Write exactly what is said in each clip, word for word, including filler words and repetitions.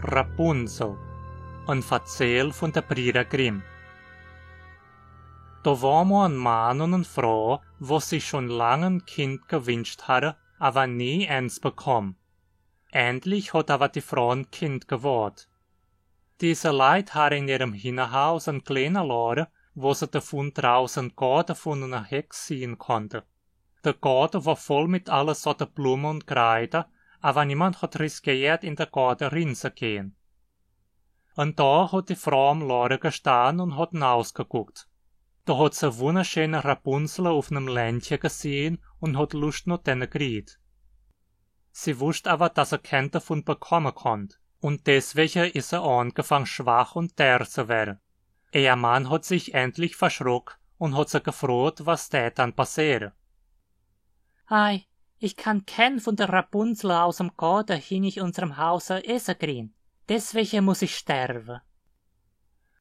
Rapunzel, en Verzäll vun de Brieder Grimm. Do wor mol en Mann un en Fro, wo sich schun lang en Kind gewinscht harre, awer nie ens bekomm. Endlich hot awer die Fro en Kind gewohrt. Diese Leit harre in ihrem Hinnerhaus en kleene Lore, wo se devun drauß en Gorde vun ener Hex siehn konnte. De Gorde wor voll mit alle Sorte Blumme un Kreider, awer niemand hot riskeert, in de Gorde rinzegehn. En Dag hot die Fro am Lore gestahn un hot nausgeguckt. Do hot se wunnerschäne Rapunzel uf nem Ländche gesehn un hot Luscht no denne kriet. Sie wuscht awer, dass se kent devun bekomme konnt, un deswege is se angefang, schwach un derr ze werre. Ehr Mann hot sich endlich verschrock un hot se gefroht, was dät dann passeere. „Ei, ich kann kenn vun de Rapunzel aus em Gorde hinner unserem Hause esse krieen. Deswege muss ich sterwe.“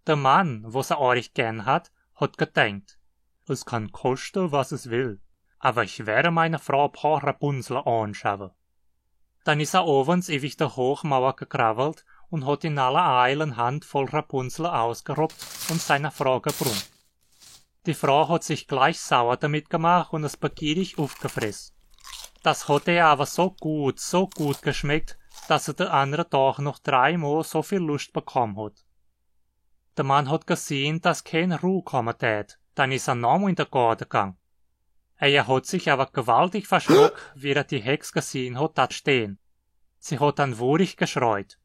De Mann, wo se orich gern hat, hot gedenkt: „Es kann koschte, was es will, awer ich werre meiner Fro e paar Rapunzel anschaffe.“ Dann is er owends iwich de Hochmauer gekrawwelt un hot in aller Eil en Handvoll Rapunzel ausgerobbt un seiner Fro gebrungt. Die Fro hot sich gleich sauer damit gemach un es begierig ufgefress. Das hot ehr awer so gut, so gut geschmeckt, dass se de annere Dag noch dreimol so viel Luscht bekomm hot. De Mann hot gesehn, dass keen Ruh komme dät, dann is er nochmol in de Gorde gang. Ehr hot sich awer gewaltig verschrock, wie er die Hex gesehn hot, dat stehn. Sie hot dann wurig geschreut: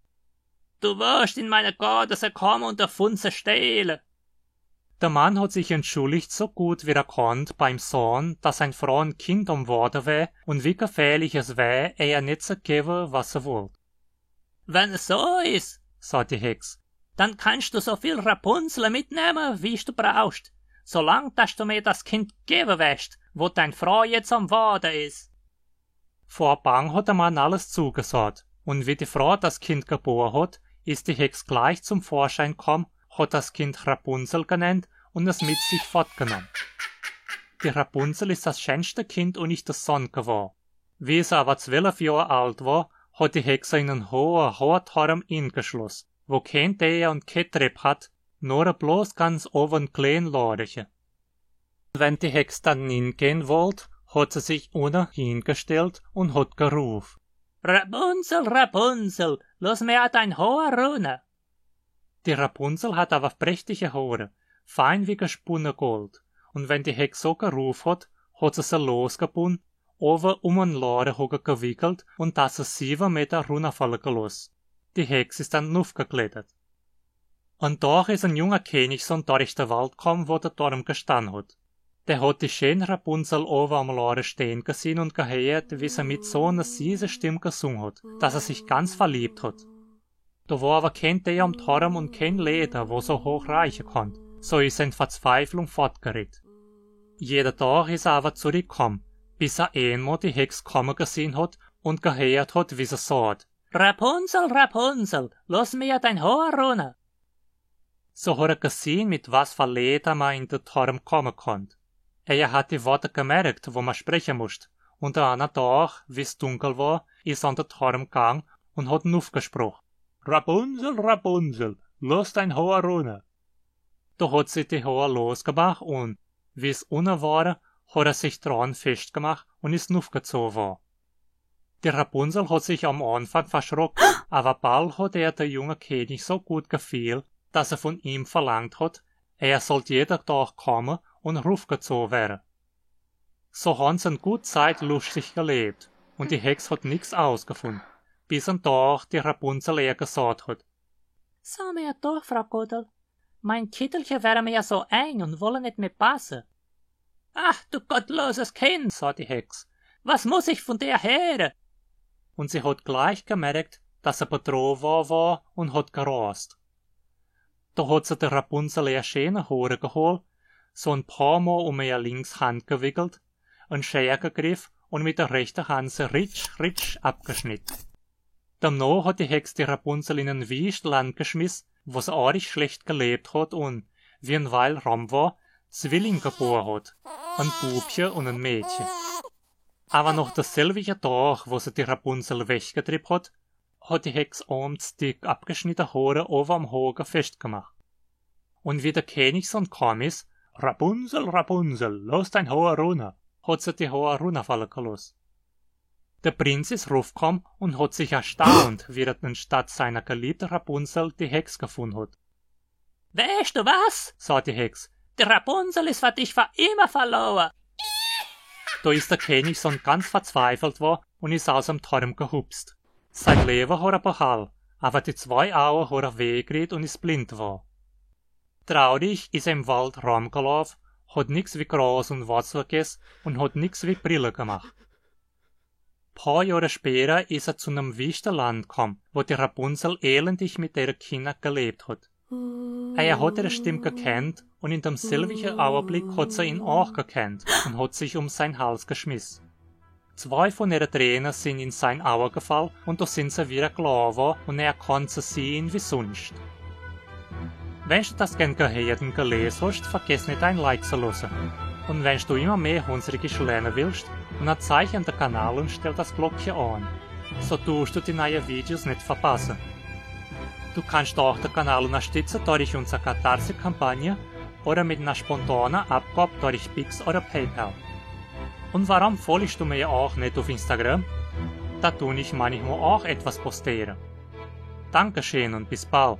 „Du worscht in meine Gorde se komme un devun se stehle.“ De Mann hot sich entschulligt, so gut wie er konnt, beim Sohn, dass sei Fro en Kind am Worde wär un wie gefährlich es wär, ehr net ze gewwe, was se wollt. „Wenn es so is“, sot die Hex, „dann kannscht du so viel Rapunzel mitnemme, wie du brauchscht, solang dass du mer das Kind gewwe werscht, wo dei Fro jetzt am Worde is.“ Vor Bang hot de Mann alles zugesot, un wie die Fro das Kind gebor hot, is die Hex gleich zum Vorschein komm, hot das Kind Rapunzel genennt un es mit sich fortgenomm. Die Rapunzel is das schänschte Kind unner de Sonn gewor. Wie se awer zwelf Johr alt wor, hot die Hex se in en hohe, hohe Torm ingeschloss, wo keen Deer un kee Trepp hat, nor bloß ganz owe e kleen Loreche. Wenn die Hex dann ningehn wollt, hot se sich unne hingestellt un hot geruf: „Rapunzel, Rapunzel, loss mer dei Hoor runner.“ Die Rapunzel hat awer prächtige Hoore, fein wie gespunne Gold, un wenn die Hex so geruf hot, hot se se losgebunn, owe um en Lore hoge gewickelt un das se siewe Meter runnerfalle geloss. Die Hex is dann nufgeklettert. Un doch is en junger Kenigssohn dorch de Wald komm, wo de Torm gestann hot. Dä hot die scheen Rapunzel owe am Lore stehn gesehn un geheert, wie se mit so ner sieße Stimm gesung hot, dass er sich ganz verliebt hot. Do wor awer keen Deer am Torm un keen Leder, wo so hoch reiche konnt. So is er in Verzweiflung fortgeritt. Jeder Dag is er awer zurickkomm, bis er eenmol die Hex komme gesehn hot un geheert hot, wie se sot: „Rapunzel, Rapunzel, loss mer dei Hoor runner.“ So hot er gesehn, mit was for Leder mer in de Torm komme konnt. Er hat die Worte gemerkt, wo mer spreche muscht, un an eenem Dag, wie's dunkel wor, is er an de Torm gang un hot nufgesproch: „Rapunzel, Rapunzel, loss dei Hoor runner.“ Do hot se die Hoor losgemach un, wie's unne wor, hot er sich dran feschtgemach un is nufgezoh wor. Die Rapunzel hot sich am Anfang verschrock, awer bald hot er de junge Kenig so gut gefeel, dass er vun ihm verlangt hot, er sollt jeder Dag komme un rufgezoh werre. So han se en gut Zeit luschtig gelebt, un die Hex hot nix ausgefunn, bis en Dag die Rapunzel ehr gesat hot: „Sa mer doch, Frau Godel, mei Kittelche wär mer so eng un wolle net mehr passe.“ „Ach, du gottloses Kind“, sat die Hex, „was muss ich vun der heere?“ Un se hot gleich gemerkt, dass er bedroh wor, wor un hot gerast. Do hot se de Rapunzel ehr scheene Hoore gehol, so en paar Mol um ehr links Hand gewickelt, en Scher gegriff un mit de rechte Hand se ritsch, ritsch abgeschnitt. Demno hot die Hex die Rapunzel in en Wieschland geschmiss, wo se arig schlecht gelebt hot un, wie en Weil rom wor, Zwilling gebor hot, en Bubche un en Mädche. Awer noch derselwige Dag, wo se die Rapunzel weggetrieb hot, hat die Hex ams die abgeschnittene Hoare owa am Hoge festgemacht. Und wie der Känigsohn komm is: „Rapunzel, Rapunzel, loss dein Hoar runner“, hat se die Hoar runnerfalle geloss. Der Prinz is rufkomm und hat sich erstaunt, wie er anstatt seiner geliebten Rapunzel die Hex gefunden hat. „Weescht du was?“, sagt die Hex. „Die Rapunzel is für dich für immer verloren.“ Da is der Känigsohn ganz verzweifelt war und is aus dem Turm gehupst. Sein Leben hat er behall, aber die zwei Augen hat er wehgekriegt und is blind war. Traurig is er im Wald rumgelaufen, hat nix wie Gras und Wasser gegessen und hat nix wie Brille gemacht. Paar Jahre später is er zu einem wüsten Land gekommen, wo die Rapunzel elendig mit ihre Kinder gelebt hat. Er hat ihre Stimme gekannt und in dem selwigen Augenblick hat sie ihn auch gekannt und hat sich um sein Hals geschmiss. Zwei von ihre Tränen sind in sein Auge gefallen und da sind sie wieder klar war und er kann sie sehen wie sonst. Wenn du das gern gehört und gelesen hast, vergiss nicht ein Like zu lassen. Und wenn du immer mehr Hunsrückisch lernen willst, dann zeig den Kanal und stell das Glöckchen an. So tust du die neuen Videos nicht verpassen. Du kannst auch den Kanal unterstützen durch unsere Katharsis-Kampagne oder mit einer spontanen Abgabe durch Pix oder PayPal. Und warum folgst du mir auch nicht auf Instagram? Da tue ich manchmal auch etwas postieren. Dankeschön und bis bald.